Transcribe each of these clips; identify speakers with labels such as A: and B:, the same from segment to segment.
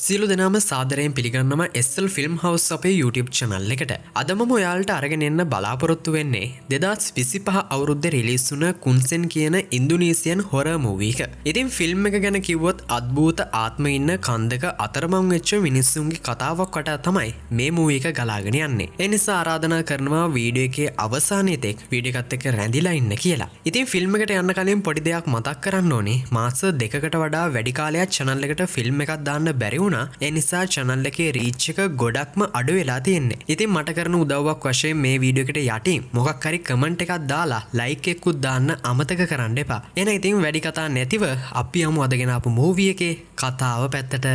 A: සියලු දෙනාම සාදරයෙන් පිළිගන්නවා SL film house අපේ YouTube channel එකට. අද මම ඔයාලට අරගෙන එන්න බලාපොරොත්තු වෙන්නේ 2025 අවුරුද්දේ රිලීස් වුණ කුන්සෙන් කියන ඉන්දුනීසියන් හොරර් මූවී එක. ඉතින් ෆිල්ම් එක ගැන කිව්වොත් අద్භූත ආත්ම ඉන්න කන්දක අතරමං වෙච්ච මිනිස්සුන්ගේ කතාවක් වටා තමයි මේ මූවී එක ගලාගෙන යන්නේ. ඒ නිසා ආරාධනා කරනවා වීඩියෝ එකේ අවසානයේ තෙක් වීඩියෝ එකත් එක්ක රැඳිලා ඉන්න කියලා. ඉතින් ෆිල්ම් එකට යන්න කලින් පොඩි දෙයක් මතක් කරන්න ඕනේ. මාස 2කට වඩා වැඩි කාලයක් channel එකට ෆිල්ම් එකක් දාන්න බැරි වුණා. ඒ නිසා channel එකේ රීච් එක ගොඩක්ම අඩු වෙලා තියෙන්නේ. ඉතින් මට කරන උදව්වක් වශයෙන් මේ වීඩියෝ එකට යටින් මොකක් හරි කමෙන්ට් එකක් දාලා ලයික් එකකුත් දාන්න අමතක කරන්න එපා. එහෙනම් ඉතින් වැඩි කතා නැතිව අපි යමු අද ගෙන ආපු මූවි එකේ කතාව පැත්තට.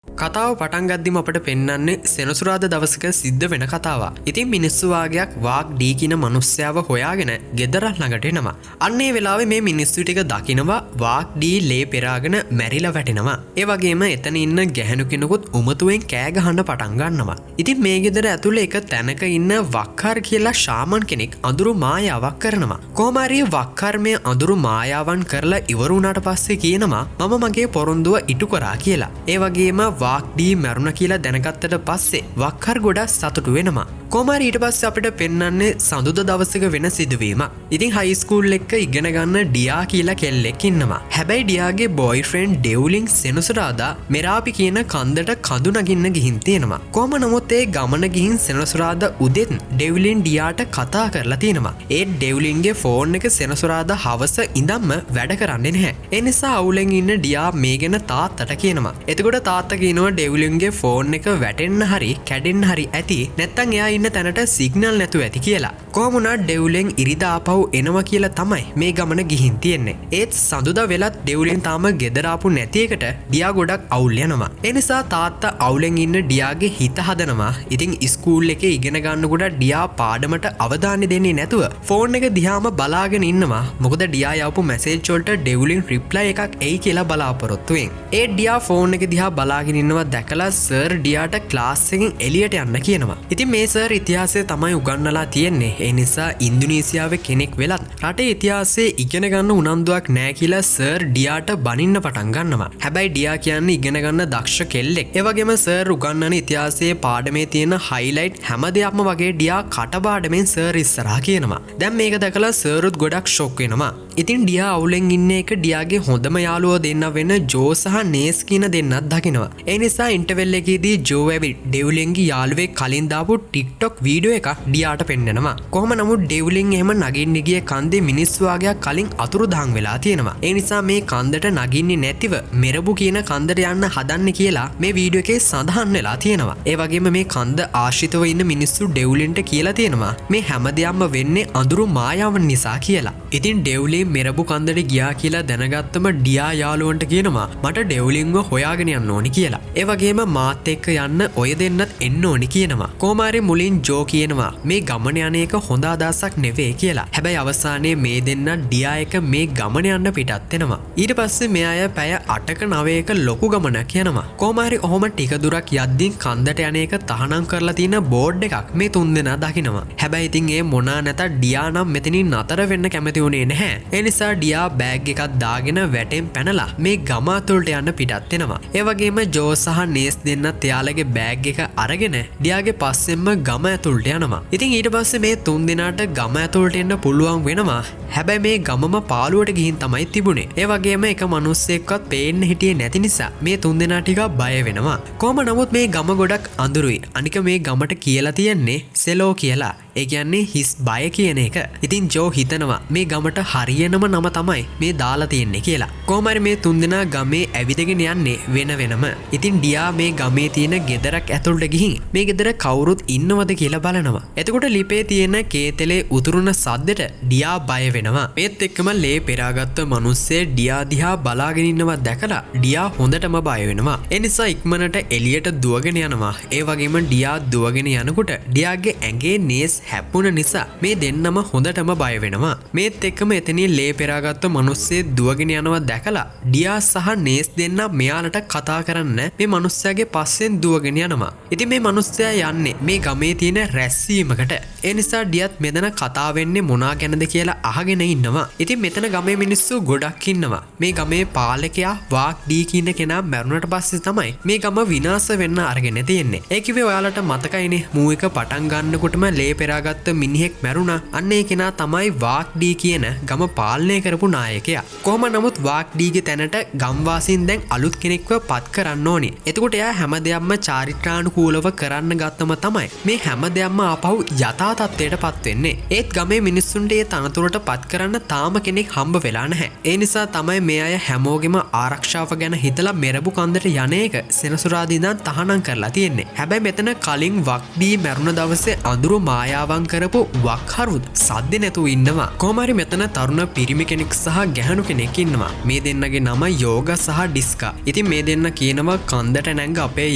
A: කතාව පටන් ගද්දිම අපට පෙන්වන්නේ සෙනසුරාදා දවසක සිද්ධ වෙන කතාවක්. ඉතින් මිනිස්සු වාගයක් වාග් ඩී කියන මනුස්සයාව හොයාගෙන ගෙදර ළඟට එනවා. අන්න ඒ වෙලාවේ මේ මිනිස්සු ටික දකිනවා වාග් ඩී ලේ පෙරාගෙන මැරිලා වැටෙනවා. ඒ වගේම එතන ඉන්න ගැහැණු කෙනෙකුත් උමතුවෙන් කෑ ගහන්න පටන් ගන්නවා. ඉතින් මේ ගෙදර ඇතුලේ එක තැනක ඉන්න වක්කාර් කියලා ෂාමන් කෙනෙක් අඳුරු මායාවක් කරනවා. කොහොම හරි වක්කාර් මේ අඳුරු මායාවන් කරලා ඉවර වුණාට පස්සේ කියනවා මම මගේ පොරොන්දුව ඉටු කරා කියලා. ඒ වගේම වාක් ඩී මැරුණ කියලා දැනගත්තට පස්සේ වක්කාර් ගොඩක් සතුටු වෙනවා. කොහොම හරි ඊට පස්සේ අපිට පෙන්වන්නේ සඳුදා දවසක වෙන සිදුවීමක්. ඉතින් හයි ස්කූල් එක්ක ඉගෙන ගන්න ඩියා කියලා කෙල්ලෙක් ඉන්නවා. හැබැයි ඩියාගේ බොයිෆ්‍රෙන්ඩ් ඩෙව්ලින් සෙනසුරාදා මෙරාපි කියන කන්දට කඳු නගින්න ගිහින් තියෙනවා. කොහොම නමුත් ඒ ගමන ගිහින් සෙනසුරාදා උදෙත් ඩෙව්ලින් ඩියාට කතා කරලා තියෙනවා. ඒ ඩෙව්ලින්ගේ ෆෝන් එක සෙනසුරාදා හවස ඉඳන්ම වැඩ කරන්නේ නැහැ. ඒ නිසා අවුලෙන් ඉන්න ඩියා මේ ගැන තාත්තට කියනවා. එතකොට තාත්තා කියනවා ඩෙව්ලින්ගේ ෆෝන් එක වැටෙන්න හරි කැඩෙන්න හරි ඇති, නැත්තම් එයා ඉන්න තැනට සිග්නල් නැතුව ඇති කියලා. කොහොම වුණත් ඩෙව්ලින් ඉරිදා ආපහු එනවා කියලා තමයි මේ ගමන ගිහින් තියෙන්නේ. ඒත් සඳුදා වෙලත් ඩෙව්ලින් තාම ගෙදර ආපු නැති එකට ඩියා ගොඩක් අවුල් යනවා. ඒ නිසා තාත්තා අවුලෙන් ඉන්න ඩියාගේ හිත හදනවා. ඉතින් ඉස්කූල් එකේ ඉගෙන ගන්නකොට ඩියා පාඩමට අවධානය දෙන්නේ නැතුව ෆෝන් එක දිහාම බලාගෙන ඉන්නවා. මොකද ඩියා යවපු මැසේජ් වලට ඩෙව්ලින් රිප්ලයි එකක් එයි කියලා බලාපොරොත්තු වෙන්. ඒ ඩියා ෆෝන් එක දිහා බලාගෙන ඉන්නවා දැකලා සර් ඩියාට ක්ලාස් එකෙන් එළියට යන්න කියනවා. ඉතින් මේ සර් ඉතිහාසය තමයි උගන්වලා තියෙන්නේ. ඒ නිසා ඉන්දුනීසියාවේ කෙනෙක් වෙලත් රටේ ඉතිහාසය ඉගෙන ගන්න උනන්දුවක් නෑ කියලා සර් ඩියාට බනින්න පටන් ගන්නවා. හැබැයි ඩියා කියන්නේ ඉගෙන ගන්න දක්ෂ කෙල්ලෙක්. ඒ වගේම සර් උගන්වන ඉතිහාසයේ පාඩමේ තියෙන හයිලයිට් හැම දෙයක්ම වගේ ඩියා කටපාඩමෙන් සර් ඉස්සරහා කියනවා. දැන් මේක දැකලා සර්ුත් ගොඩක් ෂොක් වෙනවා. ඉතින් ඩියා අවුලෙන් ඉන්න එක ඩියාගේ හොඳම යාළුවෝ දෙන්න වෙන ජෝ සහ නේස් කියන දෙන්නත් දකිනවා. ඒ නිසා ඉන්ටර්වෙල් එකේදී ජෝ ඇවිත් ඩෙව්ලින්ගේ යාළුවෙක් කලින් දාපු TikTok video එකක් ඩියාට පෙන්නනවා. කොහොම නමුත් ඩෙව්ලින් එහෙම නගින්න ගිය කන්දේ මිනිස්සු වගේක් කලින් අතුරුදහන් වෙලා තියෙනවා. ඒ නිසා මේ කන්දට නගින්නේ නැතිව මෙරබු කියන කන්දට යන්න හදන්නේ කියලා මේ වීඩියෝ එකේ සඳහන් වෙලා තියෙනවා. ඒ වගේම මේ කන්ද ආශ්‍රිතව ඉන්න මිනිස්සු ඩෙව්ලින්ට කියලා තියෙනවා මේ හැම දෙයක්ම වෙන්නේ අඳුරු මායාවන් නිසා කියලා. ඉතින් ඩෙව්ලින් මෙරබු කන්දට ගියා කියලා දැනගත්තම ඩියා යාළුවන්ට කියනවා මට ඩෙව්ලින්ව හොයාගෙන යන්න ඕනි කියලා. ඒ වගේම මාත් එක්ක යන්න ඔය දෙන්නත් එන්න ඕනි කියනවා. කොහොම හරි මුලින් ජෝ කියනවා මේ ගමන යන එක හොඳ අදහසක් නෙවෙයි කියලා. හැබැයි අවසානයේ මේ දෙන්න ඩියා එක මේ ගමන යන්න පිටත් වෙනවා. ඊට පස්සේ මේ අය පැය 8ක 9ක ලොකු ගමනක් යනවා. කොහොම හරි ඔහොම ටික දුරක් යද්දී කන්දට යන එක තහනම් කරලා තියෙන බෝඩ් එකක් මේ තුන් දෙනා දකිනවා. හැබැයි ඉතින් ඒ මොනා නැතත් ඩියා නම් මෙතනින් නතර වෙන්න කැමති වුණේ නැහැ. ඒ නිසා ඩියා බෑග් එකක් දාගෙන වැටෙන් පැනලා මේ ගම ඇතුළට යන්න පිටත් වෙනවා. ඒ වගේම ජෝ සහ නේස් දෙන්නත් එයාලගේ බෑග් එක අරගෙන ඩියාගේ පස්සෙන්ම ගම ඇතුළට යනවා. ඉතින් ඊට පස්සේ මේ තුන් දෙනාට ගම ඇතුළට එන්න පුළුවන් වෙනවා. හැබැයි මේ ගමම පාළුවට ගිහින් තමයි තිබුණේ. ඒ වගේම එක මිනිස්සෙක්වත් පේන්න හිටියේ නැති නිසා මේ තුන් දෙනා ටිකක් බය වෙනවා. කොහොම නමුත් මේ ගම ගොඩක් අඳුරුයි. අනික මේ ගමට කියලා තියෙන්නේ සෙලෝ කියලා. ඒ කියන්නේ හිස් බය කියන එක. ඉතින් ජෝ හිතනවා මේ ගමට හරියනම නම තමයි මේ දාලා තියෙන්නේ කියලා. කොහොම හරි මේ තුන් දෙනා ගමේ ඇවිදගෙන යන්නේ වෙන වෙනම. ඉතින් ඩියා මේ ගමේ තියෙන ගෙදරක් ඇතුළට ගිහින් මේ ගෙදර කවුරුත් ඉන්නවද කියලා බලනවා. එතකොට ලිපේ තියෙන කේතලේ උතුරුන සද්දෙට ඩියා බය වෙනවා. මේත් එක්කම ලේ පෙරාගත්ත මිනිස්සේ ඩියා දිහා බලාගෙන ඉන්නවා දැකලා ඩියා හොඳටම බය වෙනවා. ඒ නිසා ඉක්මනට එළියට දුවගෙන යනවා. ඒ වගේම ඩියා දුවගෙන යනකොට ඩියාගේ ඇඟේ නේස් හැප්පුණ නිසා මේ දෙන්නම හොඳටම බය වෙනවා. මේත් එක්කම එතනින් ලේ පෙරාගත්ත මිනිස්සේ දුවගෙන යනවා දැකලා ඩියා සහ නේස් දෙන්න මෙයාලට කතා කරන්න මේ මිනිස්සයාගේ පස්සෙන් දුවගෙන යනවා. ඉතින් මේ මිනිස්සයා යන්නේ මේ ගමේ තියෙන රැස්වීමකට. ඒ නිසා ඩියත් මෙතන කතා වෙන්නේ මොනා ගැනද කියලා අහගෙන ඉන්නවා. ඉතින් මෙතන ගමේ මිනිස්සු ගොඩක් ඉන්නවා. මේ ගමේ පාලකයා වාක් ඩී කියන කෙනා මැරුණට පස්සේ තමයි මේ ගම විනාශ වෙන්න අරගෙන තියෙන්නේ. ඒ කිව්වේ ඔයාලට මතකයිනේ මූ එක පටන් ගන්නකොටම ලේ පෙරාගත්ත මිනිහෙක් මැරුණා. අන්න ඒ කෙනා තමයි වාක් ඩී කියන ගම පාලනය කරපු නායකයා. කොහොම නමුත් වාක් ඩීගේ තැනට ගම්වාසීන් දැන් අලුත් කෙනෙක්ව පත් කරන්න ඕනේ. එතකොට එයා හැම දෙයක්ම චාරිත්‍රානුකූලව කරන්න ගත්තම තමයි මේ හැම දෙයක්ම ආපහු යථා තත්ත්වයට පත් වෙන්නේ. ඒත් ගමේ මිනිස්සුන්ට ඒ තනතුරට පත් කරන්න තාම කෙනෙක් හම්බ වෙලා නැහැ. ඒ නිසා තමයි මේ අය හැමෝගෙම ආරක්ෂාව ගැන හිතලා මෙරබු කන්දට යන එක සෙනසුරාදා ඉඳන් තහනම් කරලා තියෙන්නේ. හැබැයි මෙතන කලින් වක්ඩී මැරුණ දවසේ අඳුරු මායාවන් කරපු වක්හරුත් සද්ද නැතුව ඉන්නවා. කොහොම හරි මෙතන තරුණ පිරිමි කෙනෙක් සහ ගැහණු කෙනෙක් ඉන්නවා. මේ දෙන්නගේ නම යෝග සහ ඩිස්කා. ඉතින් මේ දෙන්න කියනවා කන්දට නැංග අපේ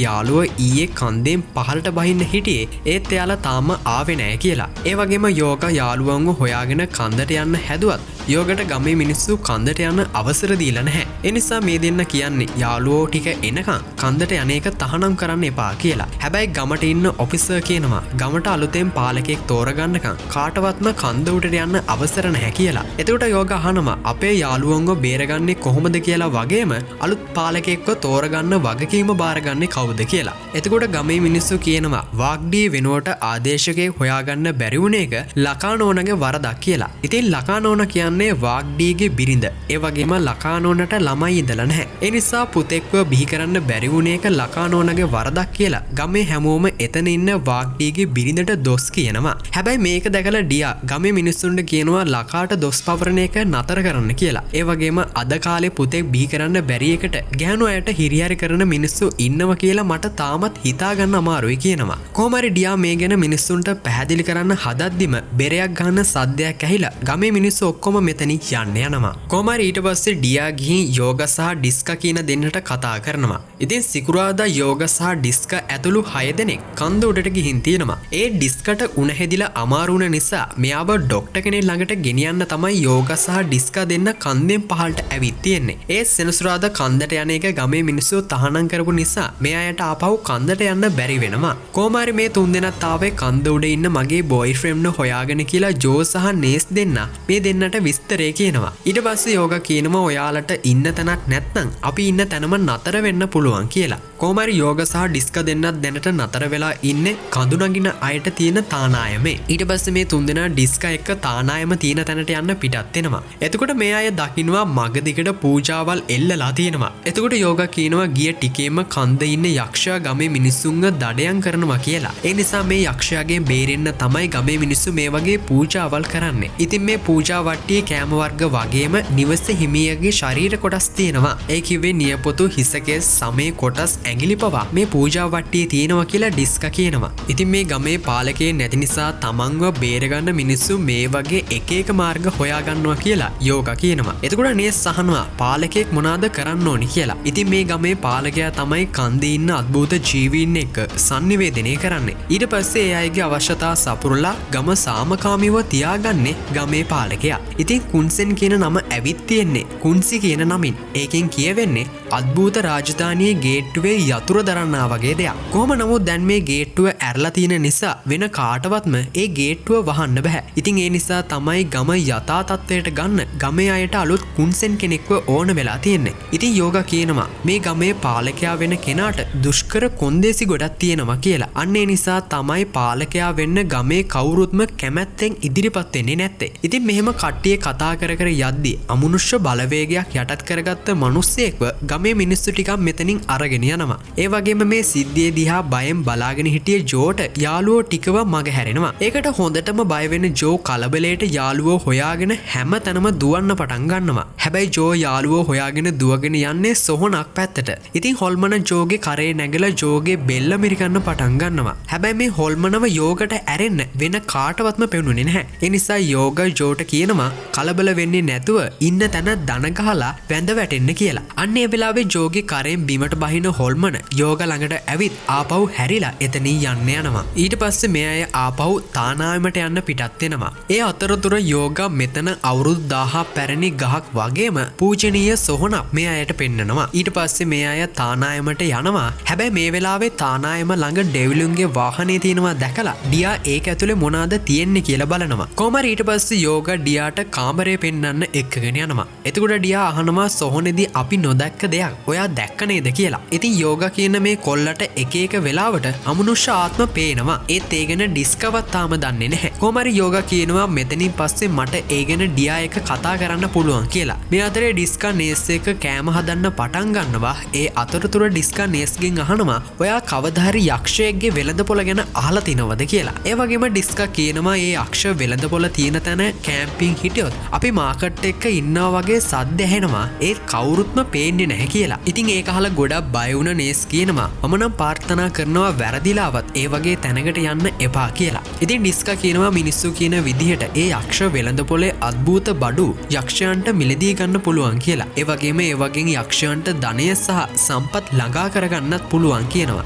A: යාළුවෝ ඊයේ කන්දෙන් පහළට බහින්න හිටියේ, ඒත් එයාලා තාම ආවේ නෑ කියලා. ඒ වගේම යෝග යාළුවන්ව හොයාගෙන කන්දට යන්න හැදුවත් යෝගට ගමේ මිනිස්සු කන්දට යන්න අවසර දීලා නැහැ. ඒ නිසා මේ දෙන්න කියන්නේ යාළුවෝ ටික එනකන් කන්දට යන එක තහනම් කරන්න එපා කියලා. හැබැයි ගමට ඉන්න ඔෆිසර් කියනවා ගමට අලුතෙන් පාලකයෙක් තෝරගන්නකන් කාටවත්ම කන්ද උඩට යන්න අවසර නැහැ කියලා. එතකොට යෝග අහනවා අපේ යාළුවන්ව බේරගන්නේ කොහොමද කියලා වගේම අලුත් පාලකයෙක්ව තෝරගන්න වගකීම බාරගන්නේ කවුද කියලා. එතකොට ගමේ මිනිස්සු කියනවා වාග්ඩී වෙනුවට ආදේශකයෙක් හොයාගන්න බැරි වුණ එක ලකානෝනගේ වරදක් කියලා. ඉතින් ලකානෝන කියන්නේ වාග්ඩීගේ බිරිඳ. ඒ වගේම ලකානෝනට ළමයි ඉඳලා නැහැ. ඒ නිසා පුතෙක්ව බිහි කරන්න බැරි වුණ එක ලකානෝනගේ වරදක් කියලා ගමේ හැමෝම එතන ඉන්න වාග්ඩීගේ බිරිඳට දොස් කියනවා. හැබැයි මේක දැකලා ඩියා ගමේ මිනිස්සුන්ට කියනවා ලකාට දොස් පවරන එක නතර කරන්න කියලා. ඒ වගේම අද කාලේ පුතෙක් බිහි කරන්න බැරි එකට ගැහණු අයට හිරිහැර කරන මිනිස්සු ඉන්නවා කියලා මට තාමත් හිතා ගන්න අමාරුයි කියනවා. කොහොම හරි ඩියා මේ ගැන මිනිස්සුන්ට පැහැදිලි කරන්න හදද්දිම බෙරයක් ගන්න සද්දයක් ඇහිලා ගමේ මිනිස්සු ඔක්කොම මෙතනින් යන්න යනවා. කොහොම හරි ඊට පස්සේ ඩියා ගිහින් යෝග සහ ඩිස්කා කියන දෙන්නට කතා කරනවා. ඉතින් සිකුරාදා යෝග සහ ඩිස්කා ඇතුළු 6 දෙනෙක් කන්ද උඩට ගිහින් තියෙනවා. ඒ ඩිස්කට උණ හැදිලා අමාරු වුණ නිසා මෙයාව ඩොක්ටර් කෙනෙක් ළඟට ගෙනියන්න තමයි යෝග සහ ඩිස්කා දෙන්න කන්දෙන් පහළට ඇවිත් තියෙන්නේ. ඒ සෙනසුරාදා කන්දට යන එක ගමේ මිනිස්සු තහනම් කරපු නිසා මේ අයට ආපහු කන්දට යන්න බැරි වෙනවා. කොහොම හරි මේ තුන් දෙනාත් ආවේ කන්ද උඩ ඉන්න මගේ බොයිෆ්‍රෙන්ඩ්ව හොයාගෙන කියලා ජෝ සහ නේස් දෙන්න මේ දෙන්නට විස්තරේ කියනවා. ඊට පස්සේ යෝග කියනවා ඔයාලට ඉන්න තැනක් නැත්නම් අපි ඉන්න තැනම නතර වෙන්න පුළුවන් කියලා. කොහොම හරි යෝග සහ ඩිස්කා දෙන්නත් දැනට නතර වෙලා ඉන්නේ කඳු නගින අයට තියෙන තානායමේ. ඊට පස්සේ මේ තුන් දෙනා ඩිස්කා එක්ක තානායම තියෙන තැනට යන්න පිටත් වෙනවා. එතකොට මේ අය දකින්නවා මග දිගට පූජාවල් එල්ලලා තියෙනවා. එතකොට යෝග කියනවා ගිය ටිකේම කන්ද ඉන්න යක්ෂයා ගමේ මිනිස්සුන්ව දඩයම් කරනවා කියලා. ඒ නිසා මේ යක්ෂයාගෙන් බේරෙන්න තමයි ගමේ මිනිස්සු මේ වගේ පූජාවල් කරන්නේ. ඉතින් මේ පූජා වට්ටියේ කෑම වර්ග වගේම නිවස හිමියගේ ශරීර කොටස් තියෙනවා. ඒ කිව්වේ නියපොතු, හිසකෙස්, සමේ කොටස්, ඇඟිලි පවා මේ පූජා වට්ටියේ තියෙනවා කියලා ඩිස්කා කියනවා. ඉතින් මේ ගමේ පාලකයෙක් නැති නිසා තමන්ව බේරගන්න මිනිස්සු මේ වගේ එක එක මාර්ග හොයාගන්නවා කියලා යෝග කියනවා. එතකොට නේස් අහනවා පාලකයෙක් මොනවාද කරන්න ඕනි කියලා. ඉතින් මේ ගමේ පාලකයා තමයි කන්දේ ඉන්න අద్භූත ජීවීන් එක්ක සංනිවේදනය කරන්නේ. ඊට පස්සේ ඒ අයගේ අවශ්‍යතා සපුරලා ගම සාමකාමීව තියාගන්නේ ගමේ පාලකයා. ඉතින් කුන්සෙන් කියන නම ඇවිත් තියෙන්නේ කුන්සි කියන නමින්. ඒකෙන් කියවෙන්නේ අద్භූත රාජධානියේ ගේට්ටුවේ යතුරු දරන්නා වගේ දෙයක්. කොහොම නමුත් දැන් මේ ගේට්ටුව ඇරලා තියෙන නිසා වෙන කාටවත්ම ඒ ගේට්ටුව වහන්න බෑ. ඉතින් ඒ නිසා තමයි ගම යථා තත්ත්වයට ගන්න ගමේ අයට අලුත් කුන්සෙන් කෙනෙක්ව ඕන වෙලා තියෙන්නේ. ඉතින් යෝග කියනවා මේ ගමේ පාලකයා වෙන කෙනාට දුෂ්කර කොන්දේසි ගොඩක් තියෙනවා කියලා. අන්න ඒ නිසා තමයි පාලකයා වෙන්න ගමේ කවුරුත්ම කැමැත්තෙන් ඉදිරිපත් වෙන්නේ නැත්තේ. ඉතින් මෙහෙම කට්ටිය කතා කර කර යද්දි අමනුෂ්‍ය බලවේගයක් යටත් කරගත්ත මිනිස්සෙක්ව ගමේ මිනිස්සු ටිකක් මෙතනින් අරගෙන යනවා. ඒ වගේම මේ සිද්ධිය දිහා බයෙන් බලාගෙන හිටිය ජෝට යාළුවෝ ටිකව මග හැරෙනවා. ඒකට හොඳටම බය වෙන ජෝ කලබලයට යාළුවෝ හොයාගෙන හැම තැනම දුවන්න පටන් ගන්නවා. හැබැයි ජෝ යාළුවෝ හොයාගෙන දුවගෙන යන්නේ සොහොනක් පැත්තට. ඉතින් හොල්මන ජෝගේ කරේ නැගලා ජෝගේ බෙල්ල මිරිකන්න පටන් ගන්නවා. හැබැයි මේ හොල්මනව යෝගට ඇරෙන්න වෙන කාටවත්ම පෙනුනේ නැහැ. ඒ නිසා යෝග ජෝට කියනවා කලබල වෙන්නේ නැතුව ඉන්න තැන දන ගහලා වැඳ වැටෙන්න කියලා. අන්න ඒ වෙලාවේ ජෝගේ කරෙන් බිමට බහින හොල්මන යෝග ළඟට ඇවිත් ආපහු හැරිලා එතනින් යන්න යනවා. ඊට පස්සේ මේ අය ආපහු තානායමට යන්න පිටත් වෙනවා. ඒ අතරතුර යෝග මෙතන අවුරුදු 1000 පැරණි ගහක් වගේම පූජනීය සොහොනක් මේ අයට පෙන්නනවා. ඊට පස්සේ මේ අය තානායමට යනවා. හැබැයි මේ වෙලාවේ තානායම ළඟ ඩෙවිලුන්ගේ වාහනේ තියෙනවා දැකලා ඩියා ඒක ඇතුලේ මොනවාද තියෙන්නේ කියලා බලනවා. කොහොම හරි ඊට පස්සේ යෝග ඩියාට කාමරේ පෙන්නන්න එක්කගෙන යනවා. එතකොට ඩියා අහනවා සොහොනේදී අපි නොදැක්ක දෙයක් ඔයා දැක්ක නේද කියලා. ඉතින් යෝග කියන මේ කොල්ලට එක එක වෙලාවට අමනුෂ්‍ය ආත්ම පේනවා. ඒත් ඒ ගැන ඩිස්කවත් තාම දන්නේ නැහැ. කොහොම හරි යෝග කියනවා මෙතනින් පස්සේ මට ඒ ගැන ඩියා එක කතා කරන්න පුළුවන් කියලා. මේ අතරේ ඩිස්කා නේස් එක කෑම හදන්න පටන් ගන්නවා. ඒ අතරතුර ඩිස්කා නේස්ගෙන් අහනවා ඔයා කවදා හරි යක්ෂයෙක්ගේ වෙළඳපොළ ගැන අහලා තිනවද කියලා. ඒ වගේම ඩිස්කා කියනවා ඒ යක්ෂ වෙළඳපොළ තියෙන තැන කැම්පින් හිටියොත් අපි මාකට් එක්ක ඉන්නවා වගේ සද්ද ඇහෙනවා, ඒත් කවුරුත්ම පේන්නේ නැහැ කියලා. ඉතින් ඒක අහලා ගොඩක් බය වුණ නේස් කියනවා මම නම් ප්‍රාර්ථනා කරනවා වැරදිලාවත් ඒ වගේ තැනකට යන්න එපා කියලා. ඉතින් ඩිස්කා කියනවා මිනිස්සු කියන විදිහට ඒ යක්ෂ වෙළඳපොළේ අద్භූත බඩු යක්ෂයන්ට මිලදී ගන්න පුළුවන් කියලා. ඒ වගේම ඒ වගේ යක්ෂයන්ට ධනය සහ සම්පත් ළඟා කරගන්නත් පුළුවන් කියනවා.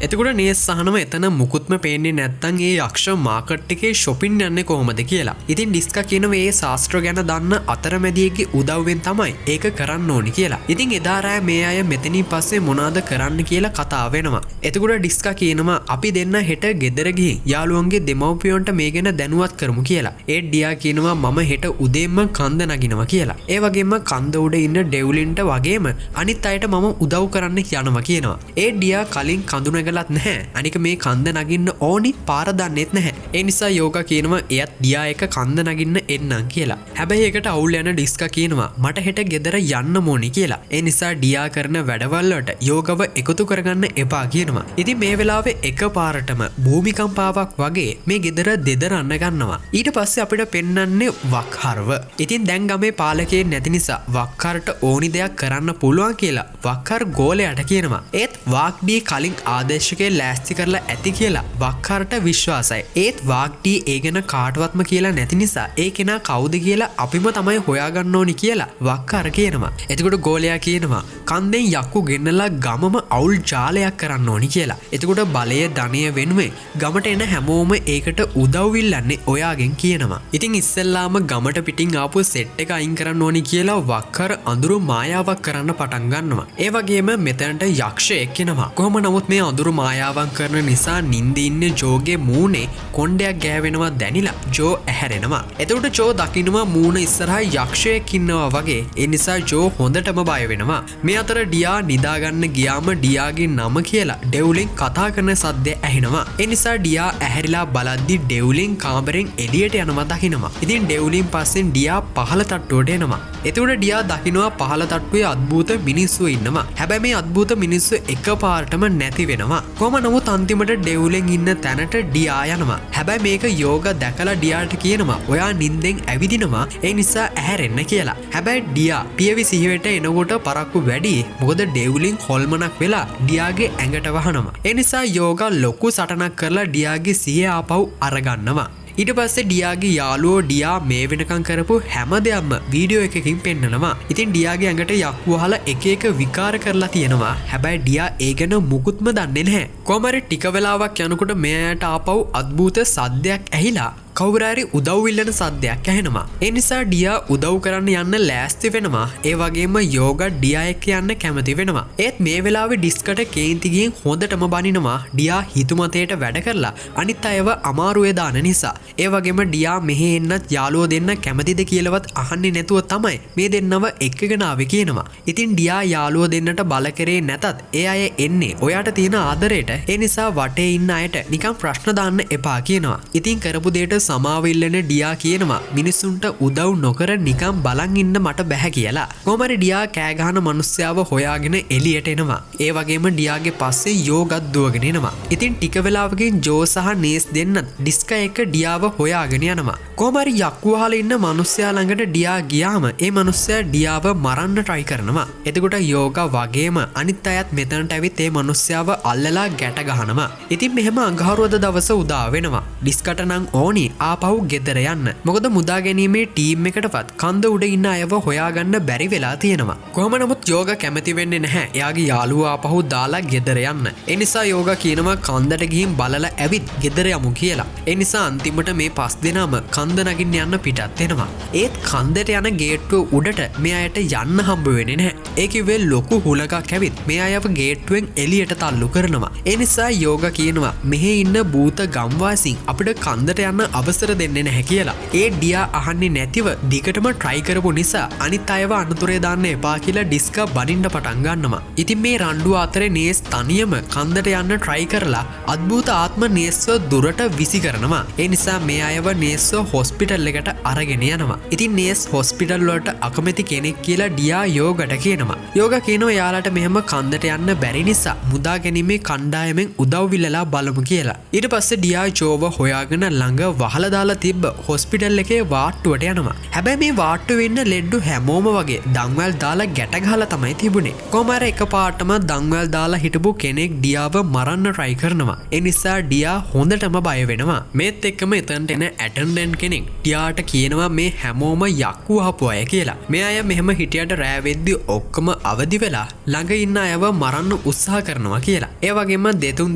A: එතකොට නේස් අහනවා එතන මුකුත්ම පේන්නේ නැත්තම් ඒ යක්ෂ මාකට් එකේ ෂොපින් යන්නේ කොහොමද කියලා. ඉතින් ඩිස්කා කියනවා ඒ ශාස්ත්‍ර ගැන දන්න අතරමැදියෙක්ගේ උදව්වෙන් තමයි ඒක කරන්න ඕනි කියලා. ඉතින් එදා රෑ මේ අය මෙතනින් පස්සේ මොනවද කරන්න කියලා කතා වෙනවා. එතකොට ඩිස්කා කියනවා අපි දෙන්න හෙට ගෙදර ගිහින් යාළුවන්ගේ දෙමව්පියන්ට මේ ගැන දැනුවත් කරමු කියලා. ඒ ඩියා කියනවා මම හෙට උදේම කන්ද නගිනවා කියලා. ඒ වගේම කන්ද උඩ ඉන්න ඩෙව්ලින්ට වගේම අනිත් අයට මම උදව් කරන්න යනවා කියනවා. ඒ ඩියා කලින් කඳු නැගලත් නැහැ. අනික මේ කන්ද නගින්න ඕනි පාර දන්නෙත් නැහැ. ඒ නිසා යෝගා කියනවා එයත් ඩියා එක කන්ද නගින්න එන්නම් කියලා. හැබැයි ඒකට අවුල් යන ඩිස්කා කියනවා මට හෙට ගෙදර යන්න ඕනි කියලා. ඒ නිසා ඩියා කරන වැඩවල් වලට යෝගව එකතු කරගන්න එපා කියනවා. ඉතින් මේ වෙලාවේ එකපාරටම භූමිකම්පාවක් වගේ මේ ගෙදර දෙදරන්න ගන්නවා. ඊට පස්සේ අපිට පෙන්වන්නේ වක්හර්ව. ඉතින් දැන් ගමේ පාලකයෙක් නැති නිසා වක්හර්ට ඕනි දෙයක් කරන්න පුළුවන් කියලා වක්හර් ගෝලයාට කියනවා. ඒත් වාක්ඩී කලින් ආදේශකේ ලෑස්ති කරලා ඇති කියලා වක්හර්ට විශ්වාසයි. ඒත් වාක්ඩී ඒ ගැන කාටවත්ම කියලා නැති නිසා ඒ කෙනා කවුද කියලා අපිම තමයි හොයාගන්න ඕනි කියලා වක්හර් කියනවා. එතකොට ගෝලයා කියනවා කන්දෙන් යක්කු ගෙන්නලා ගමම අවුල් ජාලයක් කරන්න ඕනි කියලා. එතකොට බලය ධනය වෙනුවෙන් ගමට එන හැමෝම ඒකට උදව් ඉල්ලන්නේ ඔයාගෙන් කියනවා. ඉතින් ඉස්සෙල්ලාම ගමට පිටින් ආපු සෙට් එක අයින් කරන්න ඕනි කියලා වක්හර් අඳුරු මායාවක් කරන්න පටන් ගන්නවා. ඒ වගේම මෙතනට යක්ෂයෙක් එනවා. කොහොම නමුත් මේ අඳුරු මායාවන් කරන නිසා නින්ද ඉන්නේ ජෝගේ මූණේ කොණ්ඩයක් ගෑවෙනවා දැනිලා ජෝ ඇහැරෙනවා. එතකොට ජෝ දකින්නවා මූණ ඉස්සරහා යක්ෂයෙක් ඉන්නවා වගේ. ඒ නිසා ජෝ හොඳටම බය වෙනවා. මේ අතර ඩියා නිදාගන්න ගියාම ඩියාගේ නම කියලා ඩෙව්ලින් කතා කරන සද්දය ඇහෙනවා. ඒ නිසා ඩියා ඇහැරිලා බලද්දි ඩෙව්ලින් කාමරෙන් එළියට යනවා දකිනවා. ඉතින් ඩෙව්ලින් පස්සෙන් ඩියා පහළ තට්ටුවට එනවා. එතකොට ඩියා දකිනවා පහළ තට්ටුවේ අద్භූත මිනිස්සු ඉන්නවා. හැබැයි මේ අద్භූත මිනිස්සු එකපාරටම නැති වෙනවා. කොහොම නමුත් අන්තිමට ඩෙව්ලින් ඉන්න තැනට ඩියා යනවා. හැබැයි මේක යෝග දැකලා ඩියාට කියනවා ඔයා නින්දෙන් ඇවිදිනවා, ඒ නිසා ඇහැරෙන්න කියලා. හැබැයි ඩියා පියවි සිහියට එනකොට පරක්කු වැඩි. මොකද ඩෙව්ලින් හොල්මනක් වෙලා ඩියාගේ ඇඟට වහනවා. ඒ නිසා යෝග ලොකු සටනක් කරලා ඩියාගේ සිහිය ආපහු අරගන්නවා. ඊට පස්සේ ඩියාගේ යාළුවෝ ඩියා මේ වෙනකන් කරපු හැම දෙයක්ම වීඩියෝ එකකින් පෙන්නනවා. ඉතින් ඩියාගේ ඇඟට යක්කු වහලා එක එක විකාර කරලා තියෙනවා. හැබැයි ඩියා ඒ ගැන මුකුත්ම දන්නේ නැහැ. කොහොම හරි ටික වෙලාවක් යනකොට මේ අයට ආපහු අద్භූත සද්දයක් ඇහිලා කවුරු හරි උදව් ඉල්ලන සද්දයක් ඇහෙනවා. ඒ නිසා ඩියා උදව් කරන්න යන්න ලෑස්ති වෙනවා. ඒ වගේම යෝග ඩියා එක්ක යන්න කැමති වෙනවා. ඒත් මේ වෙලාවේ ඩිස්කට කේන්ති ගිහින් හොඳටම බනිනවා ඩියා හිතුමතේට වැඩ කරලා අනිත් අයව අමාරුවේ දාන නිසා. ඒ වගේම ඩියා මෙහෙ එන්නත් යාළුවෝ දෙන්න කැමතිද කියලාවත් අහන්නේ නැතුව තමයි මේ දෙන්නව එක්කගෙන ආවේ කියනවා. ඉතින් ඩියා යාළුවෝ දෙන්නට බල කරේ නැතත් ඒ අය එන්නේ ඔයාට තියෙන ආදරයට. ඒ නිසා වටේ ඉන්න අයට නිකන් ප්‍රශ්න දාන්න එපා කියනවා. ඉතින් කරපු දෙයට සමාව ඉල්ලන ඩියා කියනවා මිනිස්සුන්ට උදව් නොකර නිකන් බලන් ඉන්න මට බැහැ කියලා. කොහොම හරි ඩියා කෑ ගහන මිනිස්සයාව හොයාගෙන එළියට එනවා. ඒ වගේම ඩියාගේ පස්සේ යෝගත් දුවගෙන එනවා. ඉතින් ටික වෙලාවකින් ජෝ සහ නේස් දෙන්නත් ඩිස්කා එක්ක ඩියාව හොයාගෙන යනවා. කොහොම හරි යක්කු වහලා ඉන්න මිනිස්සයා ළඟට ඩියා ගියාම ඒ මිනිස්සයා ඩියාව මරන්න try කරනවා. එතකොට යෝගා වගේම අනිත් අයත් මෙතනට ඇවිත් ඒ මිනිස්සයාව අල්ලලා ගැට ගහනවා. ඉතින් මෙහෙම අඟහරුවද දවස උදා වෙනවා. ඩිස්කට නම් ඕනි ආපහු ගෙදර යන්න. මොකද මුදා ගැනීමේ ටීම් එකටවත් කන්ද උඩ ඉන්න අයව හොයාගන්න බැරි වෙලා තියෙනවා. කොහොම නමුත් යෝගා කැමති වෙන්නේ නැහැ. එයාගේ යාළුවා ආපහු දාලා ගෙදර යන්න. ඒ නිසා යෝගා කියනවා කන්දට ගිහින් බලලා ඇවිත් ගෙදර යමු කියලා. ඒ නිසා අන්තිමට මේ පස් දෙනාම කන්ද නගින්න යන්න පිටත් වෙනවා. ඒත් කන්දට යන ගේට්ටුව උඩට මේ අයට යන්න හම්බ වෙන්නේ නැහැ. ඒ කිව්වේ ලොකු හුලඟක් ඇවිත් මේ අයව ගේට්ටුවෙන් එළියට තල්ලු කරනවා. ඒ නිසා යෝගා කියනවා මෙහි ඉන්න භූත ගම්වාසීන් අපිට කන්දට යන්න අවසර දෙන්නේ නැහැ කියලා. ඒ ඩියා අහන්නේ නැතිව දිගටම try කරපු නිසා අනිත් අයව අනතුරේ දාන්න එපා කියලා ඩිස්කා බනින්න පටන් ගන්නවා. ඉතින් මේ රණ්ඩුව අතරේ නේස් තනියම කන්දට යන්න try කරලා අద్භූත ආත්ම නේස්ව දුරට විසි කරනවා. ඒ නිසා මේ අයව නේස්ව හොස්පිටල් එකට අරගෙන යනවා. ඉතින් නේස් හොස්පිටල් වලට අකමැති කෙනෙක් කියලා ඩියා යෝගට කියනවා. යෝගා කියනවා යාලට මෙහෙම කන්දට යන්න බැරි නිසා මුදා ගැනීමේ කණ්ඩායමෙන් උදව් ඉල්ලලා බලමු කියලා. ඊට පස්සේ ඩියා ජෝව හොයාගෙන ළඟ වහලා දාලා තිබ්බ හොස්පිටල් එකේ වාට්ටුවට යනවා. හැබැයි මේ වාට්ටුවේ ඉන්න ලෙඩ්ඩු හැමෝම වගේ දන්වැල් දාලා ගැට ගහලා තමයි තිබුණේ. කොහොම හරි එකපාරටම දන්වැල් දාලා හිටපු කෙනෙක් ඩියාව මරන්න try කරනවා. ඒ නිසා ඩියා හොඳටම බය වෙනවා. මේත් එක්කම එතනට එන ඇටෙන්ඩන්ට් කෙනෙක් ඩියාට කියනවා මේ හැමෝම යක්කු අහපු අය කියලා. මේ අය මෙහෙම හිටියට රෑ වෙද්දි ඔක්කොම අවදි වෙලා ළඟ ඉන්න අයව මරන්න උත්සාහ කරනවා කියලා. ඒ වගේම දෙතුන්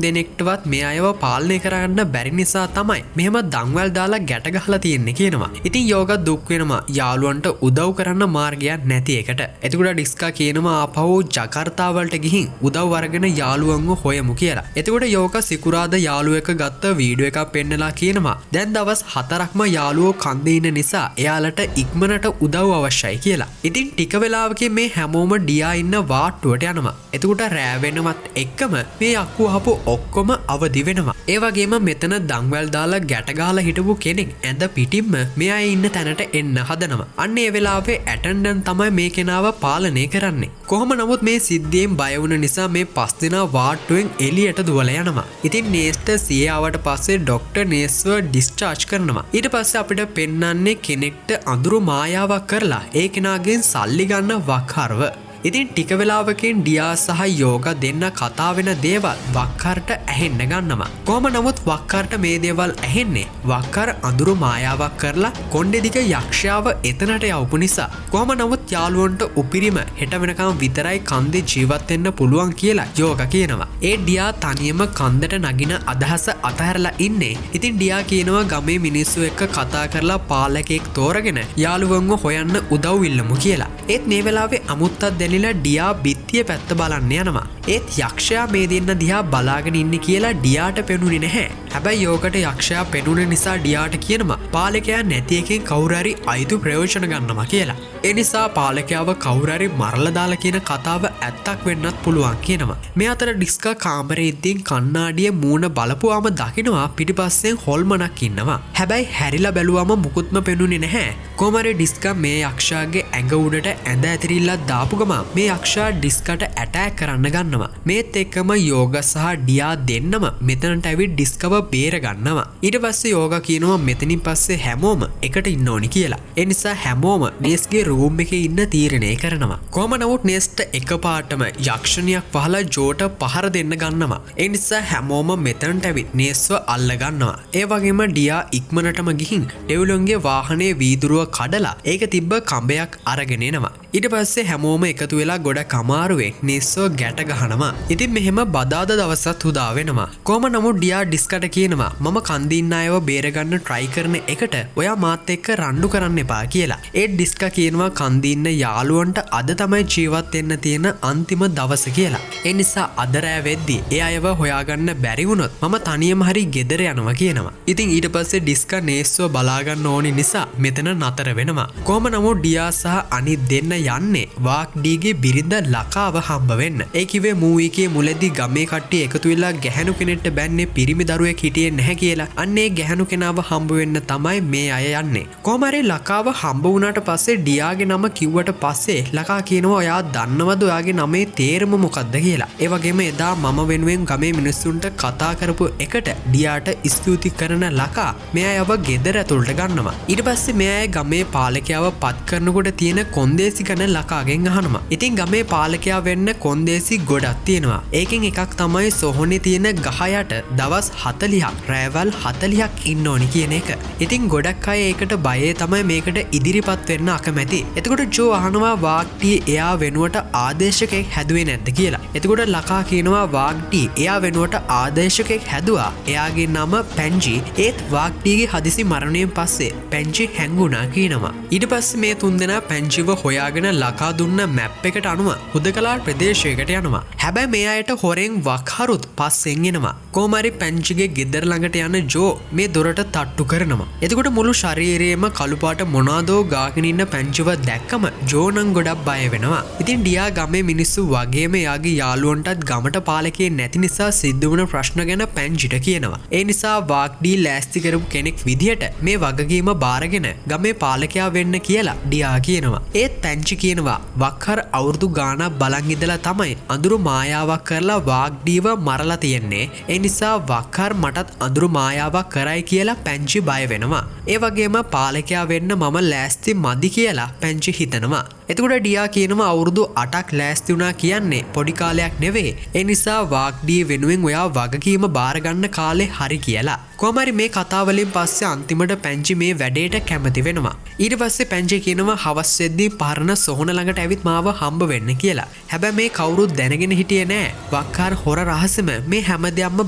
A: දෙනෙක්ටවත් මේ අයව පාලනය කරගන්න බැරි නිසා තමයි මෙහෙම දන්වැල් දාලා ගැට ගහලා තියෙන්නේ කියනවා. ඉතින් යෝගා දුක් වෙනවා යාළුවන්ට උදව් කරන්න මාර්ගයක් නැති එකට. එතකොට ඩිස්කා කියනවා ආපහු ජකාර්තා වලට ගිහින් උදව් අරගෙන යාළුවන්ව හොයමු කියලා. එතකොට යෝගා සිකුරාදා යාළුවෙක් ගත්ත වීඩියෝ එකක් පෙන්නලා කියනවා දැන් දවස් 4ක්ම යාළුවෝ කන්දේ ඉන්න නිසා එයාලට ඉක්මනට උදව් අවශ්‍යයි කියලා. ඉතින් ටික වෙලාවකින් මේ හැමෝම ඩියා ඉන්න වාට්ටුවට යනවා. එතකොට රෑ වෙනවත් එක්කම මේ යක්කු අහපු ඔක්කොම අවදි වෙනවා. ඒ වගේම මෙතන දන්වැල් දාලා ගැට ගහලා හිටපු කෙනෙක් ඇඳ පිටින්ම මේ අය ඉන්න තැනට එන්න හදනවා. අන්න ඒ වෙලාවේ ඇටෙන්ඩන්ට් තමයි මේ කෙනාව පාලනය කරන්නේ. කොහොම නමුත් මේ සිද්ධියෙන් බය වුණ නිසා මේ පස් දෙනා වාට්ටුවෙන් එළියට දුවලා යනවා. ඉතින් නේස්ට සිය ආවට පස්සේ ඩොක්ටර් නේස්ව ඩිස්චාර්ජ් කරනවා. ඊට පස්සේ අපිට පෙන්වන්නේ කෙනෙක්ට අඳුරු මායාවක් කරලා ඒ කෙනාගෙන් සල්ලි ගන්න වක්හර්ව. ඉතින් ටික වෙලාවකින් ඩියා සහ යෝගා දෙන්න කතා වෙන දේවල් වක්කර්ට ඇහෙන්න ගන්නවා. කොහොම නමුත් වක්කර්ට මේ දේවල් ඇහෙන්නේ වක්කර් අඳුරු මායාවක් කරලා කොණ්ඩේ දිග යක්ෂයාව එතනට යවපු නිසා. කොහොම නමුත් යාළුවන්ට උපිරිම හෙට වෙනකම් විතරයි කන්දේ ජීවත් වෙන්න පුළුවන් කියලා යෝගා කියනවා. ඒ ඩියා තනියම කන්දට නගින අදහස අතහැරලා ඉන්නේ. ඉතින් ඩියා කියනවා ගමේ මිනිස්සු එක්ක කතා කරලා පාලකෙක් තෝරගෙන යාළුවන්ව හොයන්න උදව් ඉල්ලමු කියලා. ඒත් මේ වෙලාවේ අමුත්තක් දැනිලා ඩියා බිත්තිය පැත්ත බලන්න යනවා. ඒත් යක්ෂයා මේ දෙන්න දිහා බලාගෙන ඉන්නේ කියලා ඩියාට පෙනුනේ නැහැ. හැබැයි යෝගට යක්ෂයා පෙනුන නිසා ඩියාට කියනවා පාලකයා නැති එකෙන් කවුරු හරි අයුතු ප්‍රයෝජන ගන්නවා කියලා. ඒ නිසා පාලකයාව කවුරු හරි මරලා දාලා කියන කතාව ඇත්තක් වෙන්නත් පුළුවන් කියනවා. මේ අතර ඩිස්කා කාමරේ ඉද්දීන් කණ්ණාඩියේ මූණ බලපුවාම දකිනවා පිටිපස්සෙන් හොල්මනක් ඉන්නවා. හැබැයි හැරිලා බැලුවම මුකුත්ම පෙනුනේ නැහැ. කොහොම හරි ඩිස්කා මේ යක්ෂයාගේ ඇඟ උඩට ඇඳ ඇතිරිල්ලක් දාපු ගමන් මේ යක්ෂයා ඩිස්කට ඇටැක් කරන්න ගන්නවා. මේත් එක්කම යෝගා සහ ඩියා දෙන්නම මෙතනට ඇවිත් ඩිස්කව බේර ගන්නවා. ඊට පස්සේ යෝගා කියනවා මෙතනින් පස්සේ හැමෝම එකට ඉන්න ඕනි කියලා. ඒ නිසා හැමෝම නේස්ගේ රූම් එකේ ඉන්න තීරණය කරනවා. කොහොම නමුත් නේස්ට එකපාරටම යක්ෂණියක් වහලා ජෝට පහර දෙන්න ගන්නවා. ඒ නිසා හැමෝම මෙතනට ඇවිත් නේස්ව අල්ල ගන්නවා. ඒ වගේම ඩියා ඉක්මනටම ගිහින් ඩෙව්ලොන්ගේ වාහනේ වීදුරුව කඩලා ඒක තිබ්බ කඹයක් අරගෙන එනවා. ඊට පස්සේ හැමෝම එකතු වෙලා ගොඩක් අමාරුවෙන් නේස්ව ගැට ගහනවා. ඉතින් මෙහෙම බදාදා දවසත් උදා වෙනවා. කොහොම නමුත් ඩියා ඩිස්කට කියනවා මම කන්දේ ඉන්න අයව බේරගන්න try කරන එකට ඔයා මාත් එක්ක රණ්ඩු කරන්න එපා කියලා. ඒ ඩිස්කා කියනවා කන්දේ ඉන්න යාළුවන්ට අද තමයි ජීවත් වෙන්න තියෙන අන්තිම දවස කියලා. ඒ නිසා අද රෑ වෙද්දි ඒ අයව හොයාගන්න බැරි වුණොත් මම තනියම හරි ගෙදර යනවා කියනවා. ඉතින් ඊට පස්සේ ඩිස්කා නේස්ව බලාගන්න ඕනි නිසා මෙතන නතර වෙනවා. කොහොම නමුත් ඩියා සහ අනිත් දෙන්න යන්නේ වාක් ඩීගේ බිරිඳ ලකාව හම්බ වෙන්න. ඒ කිව්වේ මූවී එකේ මුලදී ගමේ කට්ටිය එකතු වෙලා ගැහැණු කෙනෙක්ට බැන්නේ පිරිමි දරුවෙක් ගැහැණුවෙක් හිටියේ නැහැ කියලා. අන්න ඒ ගැහැණු කෙනාව හම්බ වෙන්න තමයි මේ අය යන්නේ. කොහොම හරි ලකාව හම්බ වුණාට පස්සේ ඩියාගේ නම කිව්වට පස්සේ ලකා කියනවා ඔයා දන්නවද ඔයාගේ නමේ තේරුම මොකද්ද කියලා. ඒ වගේම එදා මම වෙනුවෙන් ගමේ මිනිස්සුන්ට කතා කරපු එකට ඩියාට ස්තුති කරන ලකා මේ අයව ගෙදර ඇතුළට ගන්නවා. ඊට පස්සේ මේ අය ගමේ පාලකයාව පත් කරනකොට තියෙන කොන්දේසි ගැන ලකාගෙන් අහනවා. ඉතින් ගමේ පාලකයා වෙන්න කොන්දේසි ගොඩක් තියෙනවා. ඒකෙන් එකක් තමයි සොහොනේ තියෙන ගහ යට දවස් 40ක් රෑවල් 40ක් ඉන්න ඕනි කියන එක. ඉතින් ගොඩක් අය ඒකට බයේ තමයි මේකට ඉදිරිපත් වෙන්න අකමැති. එතකොට ජෝ අහනවා වාග්ටි එයා වෙනුවට ආදේශකයෙක් හැදුවේ නැද්ද කියලා. එතකොට ලකා කියනවා වාග්ටි එයා වෙනුවට ආදේශකයෙක් හැදුවා. එයාගේ නම පැන්ජි. ඒත් වාග්ටිගේ හදිසි මරණයෙන් පස්සේ පැන්ජි හැංගුණා කියනවා. ඊට පස්සේ මේ තුන්දෙනා පැන්ජිව හොයාගෙන ලකා දුන්න මැප් එකට අනුව හුදකලා ප්‍රදේශයකට යනවා. හැබැයි මේ අයට හොරෙන් වක්හරුත් පස්සෙන් එනවා. කොහොම හරි පැන්ජිගේ ගෙදර ළඟට යන ජෝ මේ දොරට තට්ටු කරනවා. එතකොට මුළු ශරීරයේම කළු පාට මොනවාදෝ ගාගෙන ඉන්න පැන්ජිව දැක්කම ජෝ නම් ගොඩක් බය වෙනවා. ඉතින් ඩියා ගමේ මිනිස්සු වගේම එයාගේ යාළුවන්ටත් ගමට පාලකයෙක් නැති නිසා සිද්ධ වුණ ප්‍රශ්න ගැන පැන්ජිට කියනවා. ඒ නිසා වාග්ඩී ලෑස්ති කරපු කෙනෙක් විදිහට මේ වගකීම බාරගෙන ගමේ පාලකයා වෙන්න කියලා ඩියා කියනවා. ඒත් පැන්ජි කියනවා වක්හර් අවුරුදු ගාණක් බලන් ඉඳලා තමයි අඳුරු මායාවක් කරලා වාග්ඩීව මරලා තියෙන්නේ. ඒ නිසා වක්හර් මටත් අඳුරු මායාවක් කරයි කියලා පැන්ජි බය වෙනවා. ඒ වගේම පාලකයා වෙන්න මම ලෑස්ති මදි කියලා පැන්ජි හිතනවා. එතකොට ඩියා කියනවා අවුරුදු 8ක් ලෑස්ති වුණා කියන්නේ පොඩි කාලයක් නෙවෙයි. ඒ නිසා වාග්ඩී වෙනුවෙන් ඔයා වගකීම බාර ගන්න කාලේ හරි කියලා. කොහොම හරි මේ කතාව වලින් පස්සේ අන්තිමට පැන්ජි මේ වැඩේට කැමති වෙනවා. ඊට පස්සේ පැන්ජි කියනවා හවස් වෙද්දී පරණ සොහොන ළඟට ඇවිත් මාව හම්බ වෙන්න කියලා. හැබැයි මේ කවුරුත් දැනගෙන හිටියේ නෑ වක්කාර හොර රහසෙම මේ හැම දෙයක්ම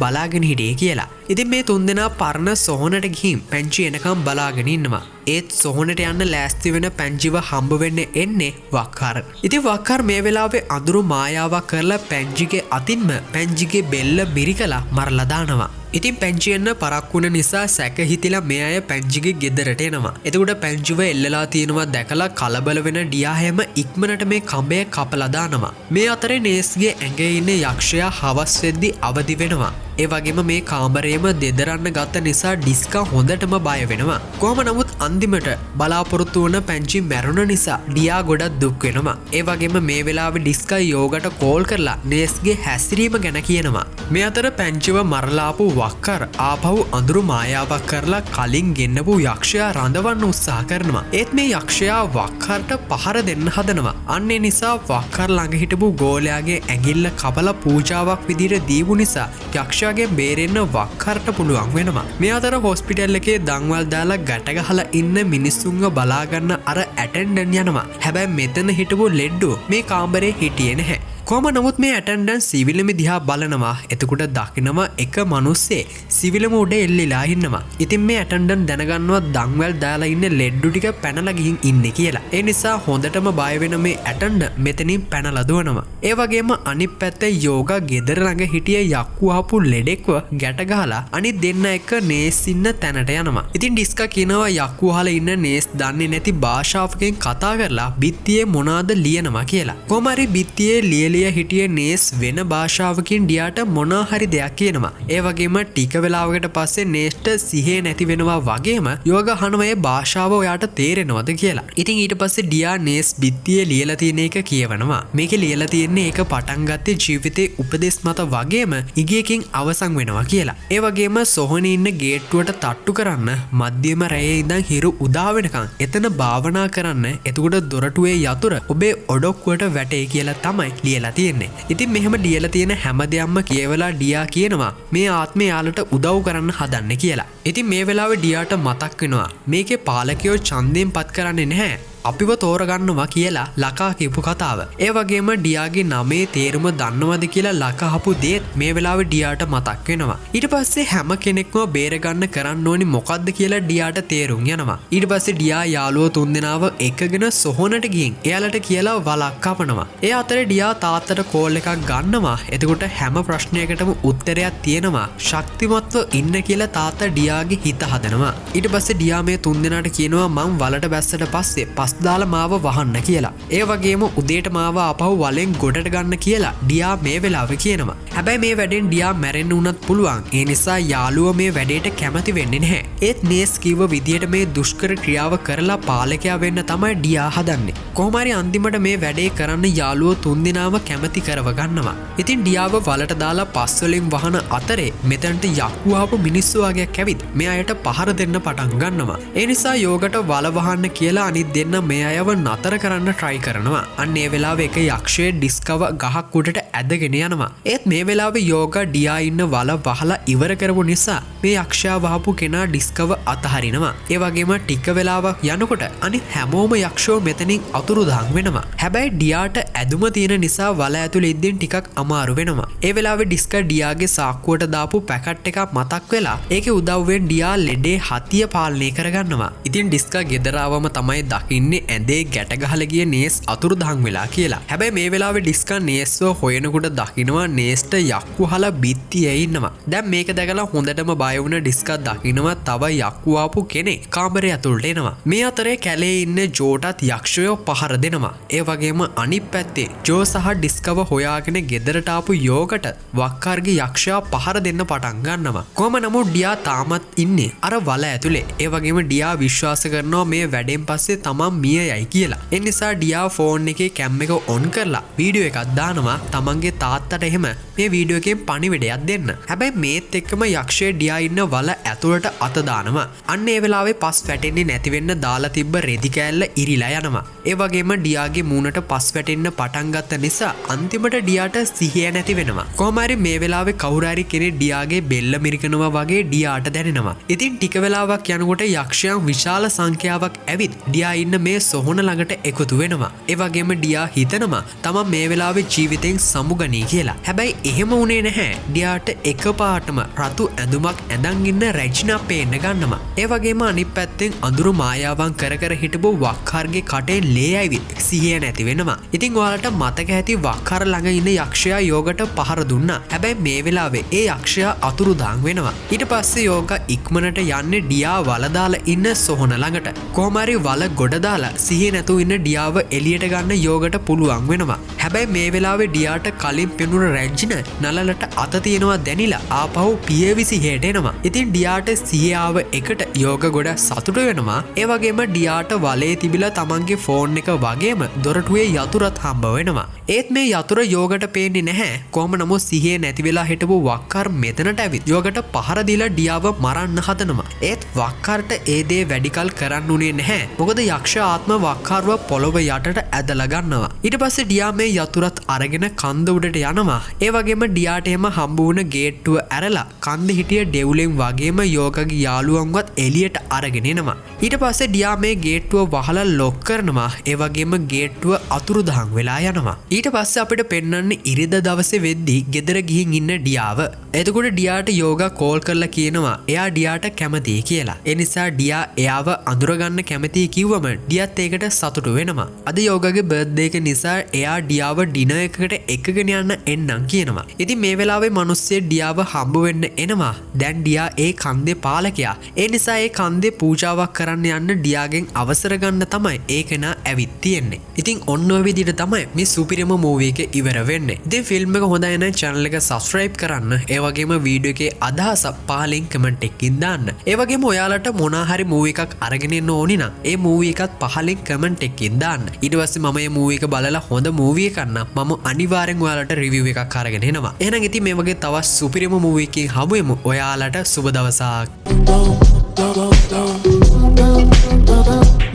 A: බලාගෙන හිටියේ කියලා. ඉතින් මේ තුන්දෙනා පරණ සොහොනට ගිහින් පැන්ජි එනකම් බලාගෙන ඉන්නවා. ඒත් සොහොනට යන්න ලෑස්ති වෙන පැන්ජිව හම්බ වෙන්න එන්නේ වක්කාර. ඉතින් වක්කාර මේ වෙලාවේ අඳුරු මායාවක් කරලා පැන්ජිගේ අතින්ම පැන්ජිගේ බෙල්ල මිරිකලා මරලා දානවා. ඉතින් පැන්ජි එන්න පරක්කු වුණ නිසා සැක හිතිලා මේ අය පැන්ජිගේ ගෙදරට එනවා. එතකොට පැන්ජිව එල්ලලා තියෙනවා දැකලා කලබල වෙන ඩියා හැම ඉක්මනට මේ කඹය කපලා දානවා. මේ අතරේ නේස්ගේ ඇඟේ ඉන්න යක්ෂයා හවස් වෙද්දි අවදි වෙනවා. ඒ වගේම මේ කාමරේම දෙදරන්න ගත්ත නිසා ඩිස්කා හොඳටම බය වෙනවා. කොහොම නමුත් අන්තිමට බලාපොරොත්තු වුණ පැන්ජි මැරුණ නිසා ඩියා ගොඩක් දුක් වෙනවා. ඒ වගේම මේ වෙලාවේ ඩිස්කා යෝගට කෝල් කරලා නේස්ගේ හැසිරීම ගැන කියනවා. මේ අතර පැන්ජිව මරලා ආපු වක්කර් ආපහු අඳුරු මායාවක් කරලා කලින් ගෙන්නපු යක්ෂයා රඳවන්න උත්සාහ කරනවා. ඒත් මේ යක්ෂයා වක්කර්ට පහර දෙන්න හදනවා. අන්න ඒ නිසා වක්කර් ළඟ හිටපු ගෝලයාගේ ඇඟිල්ල කපලා පූජාවක් විදිහට දීපු නිසා යක්ෂයා බේරෙන්න වක්කර්ට පුළුවන් වෙනවා. මේ අතර හොස්පිටල් එකේ දන්වල් දාලා ගැට ගහලා ඉන්න මිනිස්සුන්ව බලාගන්න අර ඇටෙන්ඩන්ට් යනවා. හැබැයි මෙතන හිටපු ලෙඩ්ඩු මේ කාමරේ හිටියේ නැහැ. කොහොම නමුත් මේ ඇටෙන්ඩන්ට් සිවිලම දිහා බලනවා. එතකොට දකිනවා එක මිනිස්සේ සිවිලම උඩ එල්ලිලා ඉන්නවා. ඉතින් මේ ඇටෙන්ඩන්ට් දැනගන්නවා දන්වල් දාලා ඉන්න ලෙඩ්ඩු ටික පැනලා ගිහින් ඉන්නේ කියලා. ඒ නිසා හොඳටම බය වෙන මේ ඇටෙන්ඩන්ට් මෙතනින් පැනලා දුවනවා. ඒ වගේම අනිත් පැත්තේ යෝගා ගෙදර ළඟ හිටිය යක්කු ආපු ලෙඩෙක්ව ගැට ගහලා අනිත් දෙන්න එක නේස් ඉන්න තැනට යනවා. ඉතින් ඩිස්කා කියනවා යක්කු අහලා ඉන්න නේස් දන්නේ නැති භාෂාවකින් කතා කරලා බිත්තියේ මොනවාද ලියනවා කියලා. කොහොම හරි බිත්තියේ ලියලිය හිටිය නේස් වෙන භාෂාවකින් ඩියාට මොනවා හරි දෙයක් කියනවා. ඒ වගේම ටික වෙලාවකට පස්සේ නේස්ට සිහිය නැති වෙනවා වගේම යෝග අහනවා ඒ භාෂාව ඔයාට තේරෙනවද කියලා. ඉතින් ඊට පස්සේ ඩියා නේස් බිත්තියේ ලියලා තියෙන එක කියවනවා. මේකේ ලියලා තියෙන්නේ ඒක පටන් ගත්තේ ජීවිතේ උපදෙස් මත වගේම ඉගියකින් අවසන් වෙනවා කියලා. ඒ වගේම සොහොනේ ඉන්න ගේට්ටුවට තට්ටු කරන්න මධ්‍යම රැයේ ඉඳන් හිරු උදා වෙනකන් එතන භාවනා කරන්න, එතකොට දොරටුවේ යතුර ඔබේ ඔඩොක්කුවට වැටේ කියලා තමයි ලියලා තියෙන්නේ. ඉතින් මෙහෙම ලියලා තියෙන හැම දෙයක්ම කියවලා ඩියා කියනවා මේ ආත්මේ යාලට උදව් කරන්න හදන්නේ කියලා. ඉතින් මේ වෙලාවේ ඩියාට මතක් වෙනවා මේකේ පාලකයෝ ඡන්දයෙන් පත් කරන්නේ නැහැ, අපිව තෝරගන්නවා කියලා ලකා කියපු කතාව. ඒ වගේම ඩියාගේ නමේ තේරුම දන්නවද කියලා ලකා අහපු දේත් මේ වෙලාවේ ඩියාට මතක් වෙනවා. ඊට පස්සේ හැම කෙනෙක්ම බේරගන්න කරන්න ඕනි මොකද්ද කියලා ඩියාට තේරුම් යනවා. ඊට පස්සේ ඩියා යාළුවෝ තුන්දෙනාව එකගෙන සොහොනට ගිහින් එයාලට කියලා වලක් කපනවා. ඒ අතරේ ඩියා තාත්තට කෝල් එකක් ගන්නවා. එතකොට හැම ප්‍රශ්නයකටම උත්තරයක් තියෙනවා. ශක්තිමත්ව ඉන්න කියලා තාත්තා ඩියාගේ හිත හදනවා. ඊට පස්සේ ඩියා මේ තුන්දෙනාට කියනවා මං වලට බැස්සට පස්සේ පස් දාලා මාව වහන්න කියලා. ඒ වගේම උදේට මාව ආපහු වලෙන් ගොඩට ගන්න කියලා ඩියා මේ වෙලාවේ කියනවා. හැබැයි මේ වැඩෙන් ඩියා මැරෙන්න වුණත් පුළුවන්. ඒ නිසා යාළුව මේ වැඩේට කැමති වෙන්නේ නැහැ. ඒත් නේස් කිව්ව විදියට මේ දුෂ්කර ක්‍රියාව කරලා පාලකයා වෙන්න තමයි ඩියා හදන්නේ. කොහොම හරි අන්තිමට මේ වැඩේ කරන්න යාළුවෝ තුන්දෙනාම කැමති කරව ගන්නවා. ඉතින් ඩියාව වලට දාලා පස් වලින් වහන අතරේ මෙතනට යක්කු ආපු මිනිස්සු වගේක් ඇවිත් මේ අයට පහර දෙන්න පටන් ගන්නවා. ඒ නිසා යෝගට වල වහන්න කියලා අනිත් දෙන්න මේ අයව නතර කරන්න try කරනවා. අන්න ඒ වෙලාවේ එක යක්ෂයෙක් ඩිස්කව ගහක් උඩට ඇදගෙන යනවා. ඒත් මේ වෙලාවේ යෝග ඩියා ඉන්න වල වහලා ඉවර කරපු නිසා මේ යක්ෂයා වහපු කෙනා ඩිස්කව අතහරිනවා. ඒ වගේම ටික වෙලාවක් යනකොට අනිත් හැමෝම යක්ෂයෝ මෙතනින් අතුරුදහන් වෙනවා. හැබැයි ඩියාට ඇදුම තියෙන නිසා වල ඇතුලේ ඉද්දින් ටිකක් අමාරු වෙනවා. ඒ වෙලාවේ ඩිස්ක ඩියාගේ සාක්කුවට දාපු පැකට් එකක් මතක් වෙලා ඒකේ උදව්වෙන් ඩියා ලෙඩේ හතිය පාලනය කරගන්නවා. ඉතින් ඩිස්ක ගෙදර ආවම තමයි දකින්නේ ඇඳේ ගැට ගහලා ගිය නේස් අතුරුදහන් වෙලා කියලා. හැබැයි මේ වෙලාවේ ඩිස්ක නේස්ව හොයනකොට දකිනවා නේස්ට යක්කු හලා බිත්තියේ ඉන්නවා. දැන් මේක දැකලා හොඳටම බය වුණ ඩිස්ක දකිනවා තව යක්කු ආපු කෙනෙක් කාමරේ ඇතුළට එනවා. මේ අතරේ කැලේ ඉන්න ජෝටත් යක්ෂයෝ පහර දෙනවා. ඒ වගේම අනිත් පැත්තේ ජෝ සහ ඩිස්කව හොයාගෙන ගෙදරට ආපු යෝගට වක්කාර්ගේ යක්ෂයා පහර දෙන්න පටන් ගන්නවා. කොහොම නමුත් ඩියා තාමත් ඉන්නේ අර වල ඇතුලේ. ඒ වගේම ඩියා විශ්වාස කරනවා මේ වැඩෙන් පස්සේ තමන් මිය යයි කියලා. ඒ නිසා ඩියා ෆෝන් එකේ කැම් එක ඔන් කරලා වීඩියෝ එකක් දානවා තමන්ගේ තාත්තට එහෙම මේ වීඩියෝ එකෙන් පණිවිඩයක් දෙන්න. හැබැයි මේත් එක්කම යක්ෂය ඩියා ඉන්න වල ඇතුළට අත දානවා. අන්න ඒ වෙලාවේ පස් වැටෙන්නේ නැති වෙන්න දාලා තිබ්බ රෙදි කෑල්ල ඉරිලා යනවා. ඒ වගේම ඩියාගේ මූණට පස් වැටෙන්න පටන් ගත්ත නිසා අන්තිමට ඩියාට සිහිය නැති වෙනවා. කොහොම හරි මේ වෙලාවේ කවුරු හරි කෙනෙක් ඩියාගේ බෙල්ල මිරිකනවා වගේ ඩියාට දැනෙනවා. ඉතින් ටික වෙලාවක් යනකොට යක්ෂයන් විශාල සංඛ්‍යාවක් ඇවිත් ඩියා ඉන්න මේ සොහොන ළඟට එකතු වෙනවා. ඒ වගේම ඩියා හිතනවා තමන් මේ වෙලාවේ ජීවිතෙන් සමුගනී කියලා. හැබැයි එහෙම වුණේ නැහැ. ඩියාට එකපාරටම රතු ඇඳුමක් ඇඳන් ඉන්න රැජිනා පේන්න ගන්නවා. ඒ වගේම අනිත් පැත්තෙන් අඳුරු මායාවන් කර කර හිටපු වක්කාර්ගේ කටේ ලේ ඇවිත් සිහිය නැති වෙනවා. ඉතින් ඔයාලට මතක ඇති වක්කාර ළඟ ඉන්න යක්ෂයා යෝගට පහර දුන්නා. හැබැයි මේ වෙලාවේ ඒ යක්ෂයා අතුරුදහන් වෙනවා. ඊට පස්සේ යෝග ඉක්මනට යන්නේ ඩියා වල දාලා ඉන්න සොහොන ළඟට. කොහොම හරි වල ගොඩ දාලා සිහිය නැතුව ඉන්න ඩියාව එළියට ගන්න යෝගට පුළුවන් වෙනවා. හැබැයි මේ වෙලාවේ ඩියාට කලින් පෙනුන රැජින නලලට අත තියෙනවා දැනිලා ආපහු පියවි සිහියට එනවා. ඉතින් ඩියාට සිහිය ආව එකට යෝග ගොඩ සතුටු වෙනවා. ඒ වගේම ඩියාට වලේ තිබිලා තමන්ගේ ෆෝන් එක වගේම දොරටුවේ යතුරත් හම්බ වෙනවා. ඒත් මේ යතුර යෝගට පේන්නේ නැහැ. කොහොම නමුත් සිහිය නැති වෙලා හිටපු වක්කාර් මෙතනට ඇවිත් යෝගට පහර දීලා ඩියාව මරන්න හදනවා. ඒත් වක්කාර්ට ඒ දේ වැඩිකල් කරන්න උනේ නැහැ. මොකද යක්ෂ ආත්ම වක්කාර්ව පොළොව යටට ඇදලා ගන්නවා. ඊට පස්සේ ඩියා මේ යතුරත් අරගෙන කන්ද උඩට යනවා. ඒ වගේම ඩියාට එහෙම හම්බ වුණ ගේට්ටුව ඇරලා කන්ද හිටිය ඩෙව්ලින් වගේම යෝගගේ යාළුවන්වත් එළියට අරගෙන එනවා. ඊට පස්සේ ඩියා මේ ගේට්ටුව වහලා ලොක් කරනවා. ඒ වගේම ගේට්ටුව අතුරුදහන් වෙලා යනවා. ඊට පස්සේ අපිට පෙන්වන්නේ ඉරිදා දවසේ වෙද්දි ගෙදර ගිහින් ඉන්න ඩියාව. එතකොට ඩියාට යෝගා කෝල් කරලා කියනවා එයා ඩියාට කැමතියි කියලා. ඒ නිසා ඩියා එයාව අඳුරගන්න කැමතියි කිව්වම ඩියාත් ඒකට සතුටු වෙනවා. අද යෝගාගේ බර්ත්ඩේ එක නිසා එයා ඩියාව ඩිනර් එකකට එක්කගෙන යන්න එන්නම් කියනවා. ඉතින් මේ වෙලාවේ මිනිස්සු ඩියාව හම්බ වෙන්න එනවා. දැන් ඩියා ඒ කන්දේ පාලකයා. ඒ නිසා ඒ කන්දේ පූජාවක් කරන්න යන්න ඩියාගෙන් අවසර ගන්න තමයි ඒ කෙනා ඇවිත් තියෙන්නේ. ඉතින් ඔන්න ඔය විදිහට තමයි මේ සුපිරිම මූවි එක ඉවර වෙන්නේ. ඉතින් ෆිල්ම් එක හොඳයි නම් චැනල් එක සබ්ස්ක්‍රයිබ් කරන්න. ඒ වගේම වීඩියෝ එකේ අදහස පහලින් කමෙන්ට් එකකින් දාන්න. ඒ වගේම ඔයාලට මොනා හරි මූවි එකක් අරගෙන එන්න ඕනි නම් ඒ මූවි එකත් පහලින් කමෙන්ට් එකකින් දාන්න. ඊට පස්සේ මම මේ මූවි එක බලලා හොඳ මූවි එකක් නම් මම අනිවාර්යෙන් ඔයාලට රිවිව් එකක් අරගෙන එනවා. එහෙනම් ඉතින් මේ වගේ තවත් සුපිරිම මූවි එකකින් හමු වෙමු. ඔයාලට සුබ දවසක්.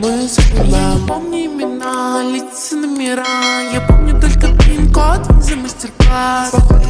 B: Мы забываем. Помни имена, лица, номера. Я помню только пин-код, виза, мастер-класс.